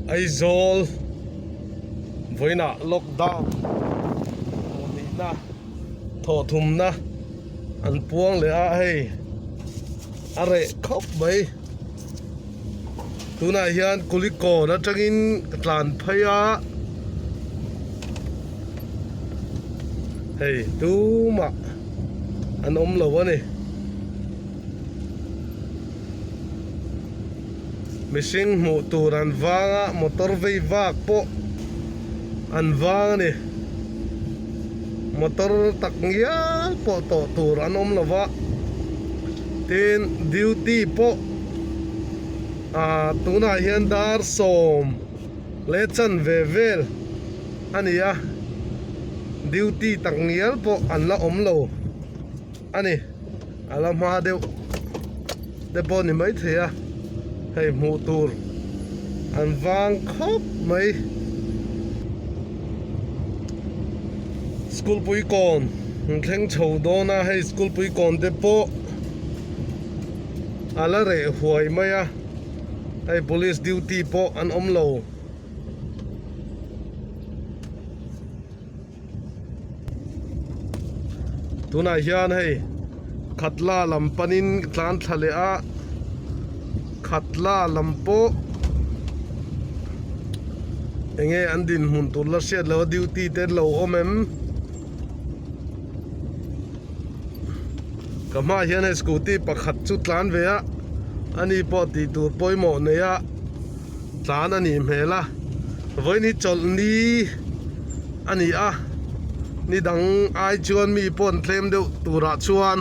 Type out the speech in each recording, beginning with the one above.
Aizawl vawiinah lockdown thawhnihna thawhthumna an puang leh a hei a reh khawp mai tunah hian kulikawn atangin ka tlan phei a hei tumah an awm lo a ni. Mihring hmuh tur an vang a, motor vei vak pawh an vang a ni. Motor tak ngial pawh tawh tur an awm lo va, tin duty pawh ah tunah hian dar sawm leh chanve vel a ni a, duty tak ngial pawh an la awm lo a ni. A la hma deuh te pawh ni maithei a hei hmuh tur an vang khawp mai school pui kawn an thleng chho dawn a hei school pui kawn te pawh a la reh huai mai a hei police duty pawh an awm lo. Tunah hian hei Khatla lam panin tlan thla leh a Khatla lam pawh enge an dinhmun tur la hriat loh a duty te an lo awm em ka hmaah hian hei scooty pakhat chu tlan ve a ani pawh tih tur pawimawh nei a. Tlan a nih hmel a, vawiin hi chawlhni a ni a, ni dang ai chuan mi pawh an tlem deuh turah chuan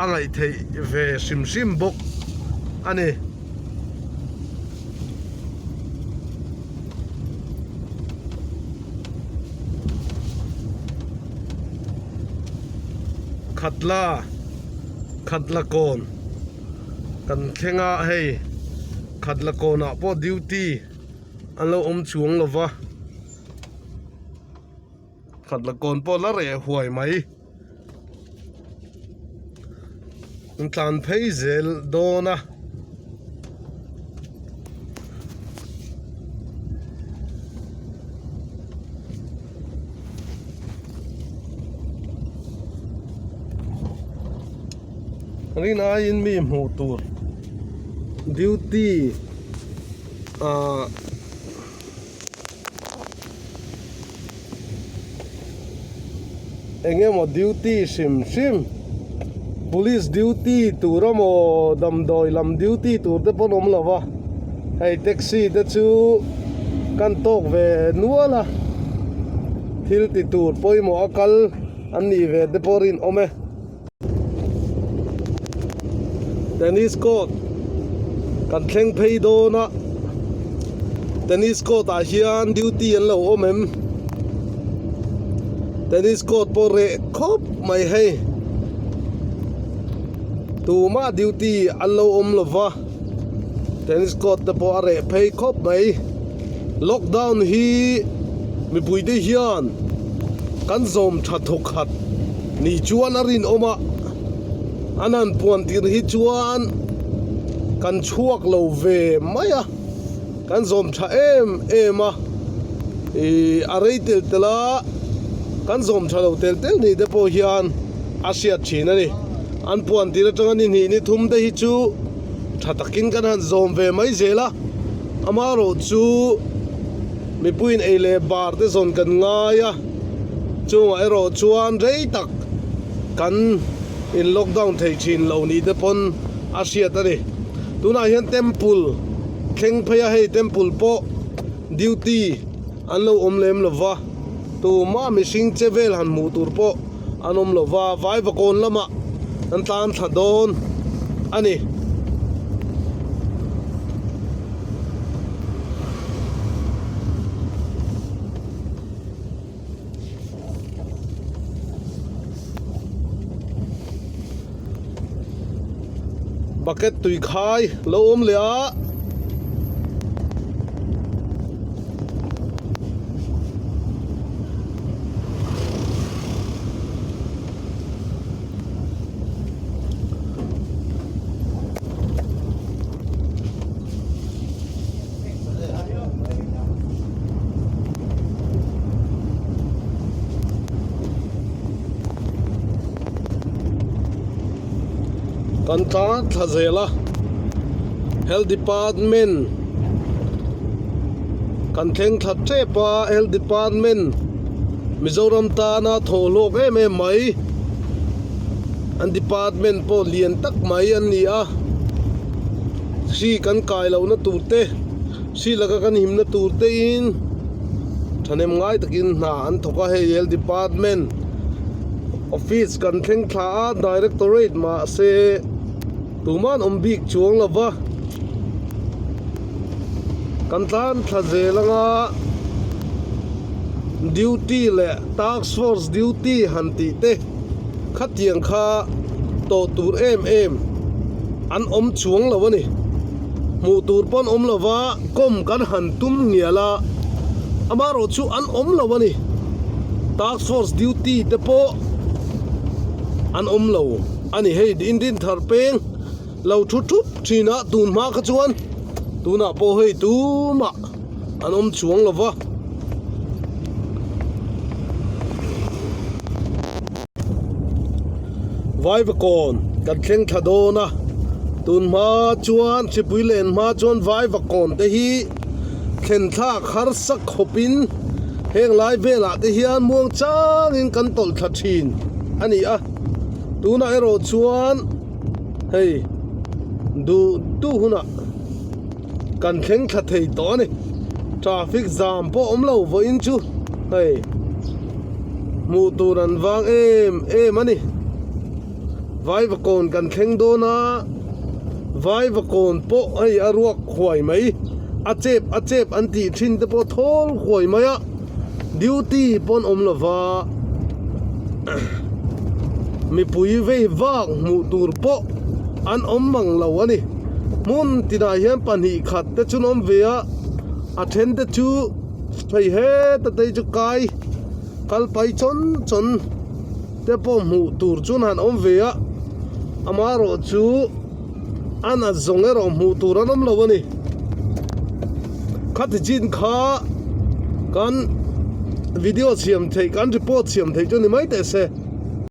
a ngaih theih ve hrim hrim bawk a ni. Khatla Khatla kawn kan thleng a hei. Khatla kawnah pawh duty an lo awm chuang lo va, Khatla kawn pawh la reh huai mai. An tlan phei zel dawn a. Rin aiin mi hmuh tur duty ah eng emaw duty hrim hrim police duty tur emaw damdawi lam duty tur te pawh an awm lo va hei taxi te chu kan tawk ve nual a thil ti tur pawimawh a kal an nih ve te pawh rinawm e. Tennis court kan thleng phei dawn a tennis court ah hian duty an lo awm em tennis court pawh reh khawp mai hei tumah duty an lo awm lo va tennis court te pawh a reh phei khawp mai lockdown hi mipui te hian kan zawm tha thawk khat ni chuan a rinawm a an han puan tir hi chuan kan chhuak lo ve mai a kan zawm tha em em a ih a rei tel tel a kan zawm tha lo tel tel ni te pawh hian a hriat thin a ni an puan tir atanga ni hnih ni thum te hi chu tha takin kan han zawm ve mai zel a amaherawh chu mipuiin ei leh bar te zawn kan ngai a chungah erawh chuan rei tak kan in lockdown thei thin lo ni te pawn a hriat a ni tunah hian temple thleng phei a hei temple pawh duty an lo awm lem lo va tumah mihring che vel han hmuh tur pawh an awm lo va vaivakawn lamah an tlan thla dawn a ni. Bucket tui khai lo awm leh a. Kan tlan thla zel a, Health Department kan thleng thla tep a, Health Department Mizoram tana thaw hlawk em em mai, an department pawh lian tak mai an ni a, hri kan kai lohna tur te, hri laka kan himna tur te in thahnem ngai takin hna an thawk a, hei Health Department. Office kan thleng thla a, Directorate mahse tuman awm bik chuang lo va, kan tlan thla zel anga duty leh task force duty han tih te khatiang kha tawh tur em em an awm chuang lo a ni. Hmuh tur pawn awm lo va, kawm kan han tum ngial a, amaherawh chu an awm lo a ni. Task force duty te pawh an awm lo a ni. Hei Indian thar peng lo thu thup thin a, tun hma kha chuan tunah pawh hei tumah an awm chuang lo va. Vaivakawn kan thleng thla dawn a, tun hma chuan hripui len hma chuan Vaivakawn te hi thlen thlak harsa khawpin heng lai velah te hian muang changin kan tawlh thla thin a ni a, tunah erawh chuan hei duh duh hunah. Kan thleng thla thei tawh a ni. Traffic jam pawh awm lo vawiin chu hei hmuh tur an vang em em a ni. Vaivakawn kan thleng dawn a, Vaivakawn pawh hei a ruak huai mai, a chep a chep an tih thin te pawh thawl huai mai a, duty pawn awm lo va, mipui vei vak hmuh tur pawh an awm mang lo a ni. Hmun tinah hian pahnih khat te chu an awm ve a, a then te chu hei heta te chu kai kal pai chawn chawn te pawh hmuh tur chuan han awm ve a, amaherawh chu a nat zawng erawh hmuh tur an awm lo a ni. Khati chin kha kan video siam theih kan report siam theih chu ni mai teh se.